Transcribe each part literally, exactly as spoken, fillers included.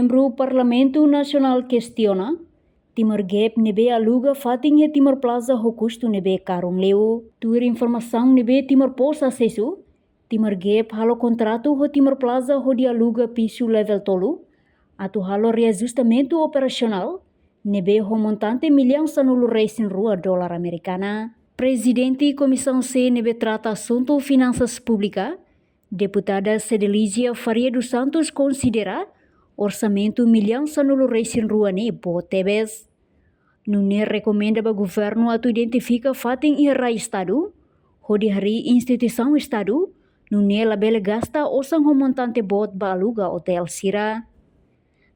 Membru Parlamentu Nasionál kestiona Timor Gap ne'ebé aluga fatin iha Timor Plaza ho kustu ne'ebé karun liu. Tuir informasaun ne'ebé Timor Post asesu, Timor Gap halo kontratu ho Timor Plaza hodi aluga pisu level tolu, atu halo reajustamentu operasionál, ne'ebé ho montante millaun sanulu-resin-rua dolar amerikana. Prezidente Komisaun C ne'ebé trata asuntu finansas públika, Deputada Cedelizia Faria dos Santos konsidera orsamentu millaun sanulu-resin-rua ne'e boot tebes. Nune'e rekomenda ba governu atu identifika fatin iha rai Estadu, hodi harii instituisaun Estadu, nune'e labele gasta osan ho montante boot ba aluga otél sira.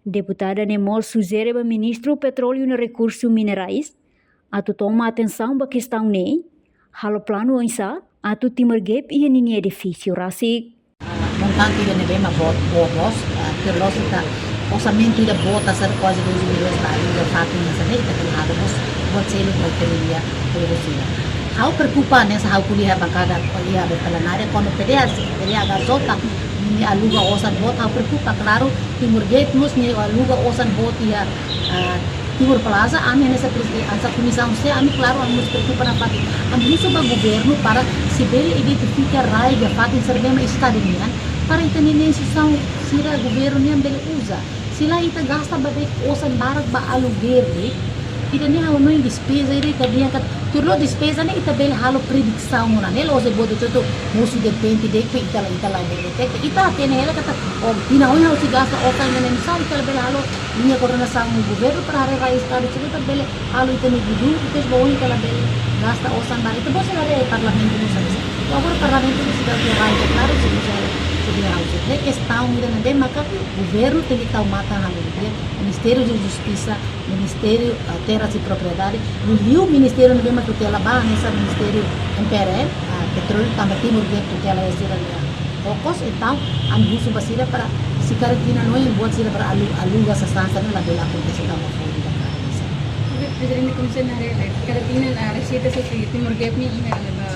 Deputada ne'e mós sujere ba Ministru Petróleu no Rekursu Minerais atu toma atensaun ba kestaun ne'e, halo planu oinsá atu Timor Gap iha ninia edifísiu rasik. Montante ida ne'ebé mak boot, boot loos, ah, tuir lójika orsamentu ida boot hanesan kuaze dois mil reais ba aluga fatin hanesan ne'e, ita tenke halo mós buat seluk ba ita-nia povu sira. Ha'u preokupa hanesan ha'u ko'alia iha bankada, ko'alia iha plenária, kuandu P D H, P D H H J, nia aluga osan boot, ha'u preokupa, klaru, Timor Gap mós nia aluga osan boot iha, ah, Timor Plaza, ami hanesan presi-, hanesan Komisaun C, ami klaru, ami mós preokupa nafatin. Ami husu ba governu para sei bele identifika rai ka fatin sira ne'ebé mak Estadu nian, para ita-nia instituisaun sira governu nian bele uza. Se lae ita gasta ba be osan barak ba aluguer de'it, ita-nia ha'u-nia despeza ida ita dehan katak, tuir loos despeza ne'e ita bele halo predisaun ona, ne'e loos ita-boot hotu mosu depende de'it, ita la, ita la bele deteta, ita hatene hela katak, oh, tinan oin ha'u sei gasta osan ida-ne'e oinsá, ita labele halo liña koordenasaun ho governu para haree rai Estadu sira atu bele halo ita-nia duduk, depois ba oin ita labele gasta osan barak. Ita-boot sei haree Parlamentu mós hanesan ne'e. Agora Parlamentu mós seidauk iha rai, klaru, sei uza, sei bele halo. Ne'e kestaun ida ne'ebé maka governu tenke tau matan halo, ne'e Ministériu Justisa, Ministériu, ah, Terras e Propriedade, liuliu ministériu ne'ebé mak tutela ba, hanesan Ministériu M P R M, ah, Petróleu, tanba Timor Gap tutela iha sira-nia okos, entaun, ami husu ba sira para, se karik tinan oin buat sira para alu-, aluga sasán sira ne'e labele akontese tanba foun ida karik hanesan. Oke, Prezidente, komu sira haree, eh, kada tinan, ah, reseita husi Timor Gap ne'e iha ne'ebá?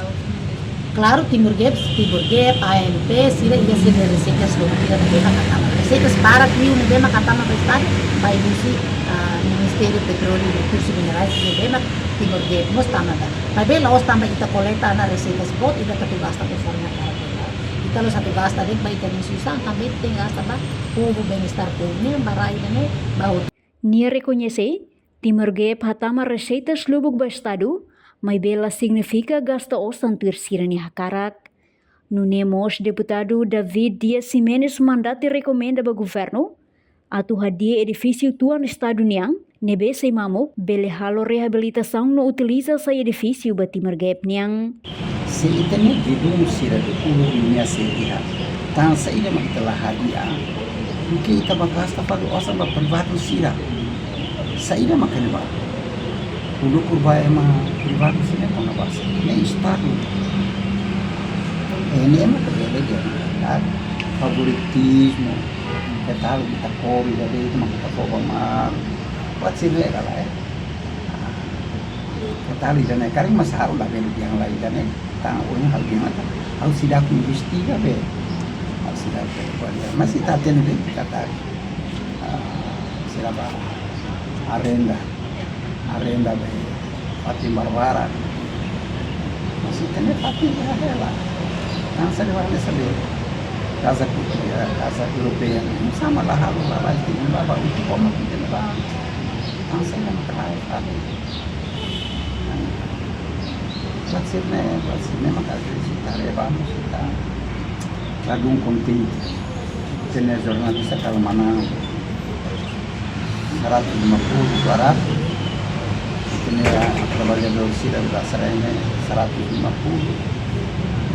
Klaru, Timor Gap, Timor Gap, A N P, sira iha sira-nia reseitas lubuk ida ne'ebé mak hatama. Reseitas barak liu ne'ebé mak hatama ba Estadu, ba husi, ah, Ministériu Petróleu no Rekursus Minerais, ne'ebé mak Timor Gap mós tama ba. Maibé la'ós tanba ita koleta ona reseitas boot, ita atu gasta konforme hakarak. Ita la'ós atu gasta de'it ba ita-nia instituisaun, tanba ita tenke gasta ba povu, bem-estar povu nian, ba rai ida-ne'e, ba hotu. Nia rekoñese, Timor Gap hatama reseitas lubuk ba Estadu, maibé la signifika gasta osan tuir sira-nia hakarak. Nune'e mós Deputadu David Dias Ximenes mandati rekomenda ba governu atu hadi'a edifísiu tuan Estadu nian, ne'ebé sei mamuk, bele halo reabilitasaun no utiliza sai edifísiu ba Timor Gap nian. Se ita-nia gedung sira uluk ninia sei iha, tan saida mak ita la hadi'a, duké ita bá gasta fali osan ba privadu sira. Saida mak ne'ebá? Uluk kurba ema privadu sira kona-ba sira, ne'e Estadu. Eh, ne'e mak ita bele dehan katak favoritismu, katak ita kobri, jadi ita mak ita kobri, mak buat sira ne'e ka lae. Katak ida-ne'e karik, mas ha'u labele dehan lai ida-ne'e. Tan ohin ha'u dehan katak ha'u seidauk investiga be. Ha'u seidauk be, mas ita hatene be katak, ah, sira bá arrenda. Arrenda be fatin barbarak. Mas ita-nia fatin iha hela. Tan sá de'it mak ne'e saida? Kaza ku-, eh, kaza europeia. Sama la halo, la laiha ba, ba, utu koma ku tene ba. Tan sá mak ne'e ka lae fali. Buat sira-ne'e, buat sira-ne'e maka ita haree ba, mós ita ladún kontente. Ita-nia jornalista kala manán seratus lima puluh, dua ratus. Ita-nia traballadór sira da Serene seratus lima puluh.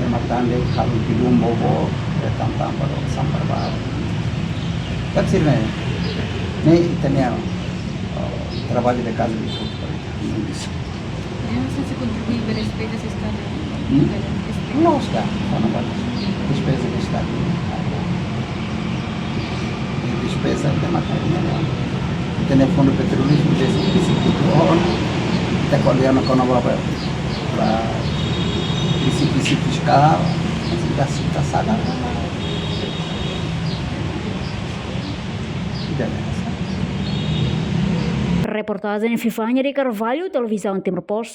Ema tan de'it halo gedung bobo, ema tan tanba sampar ba. Buat sira-ne'e, ne'e ita-nia, oh, trabalho de casa de fruto para ita. Ema sei kontribui ba despeza Estadu? Hmm? Ba despeza. Loos ka, kona-ba despeza Estadu. Despeza ita maka, ita-nia Fundu Petrolíferu, despeza, ita ko'alia ona kona-ba, ba, ba, prinsípiu fiskál, ita, ita sadar. Ida-ne'e. Reportajen Fifania de Carvalho, Televizaun Timor Post.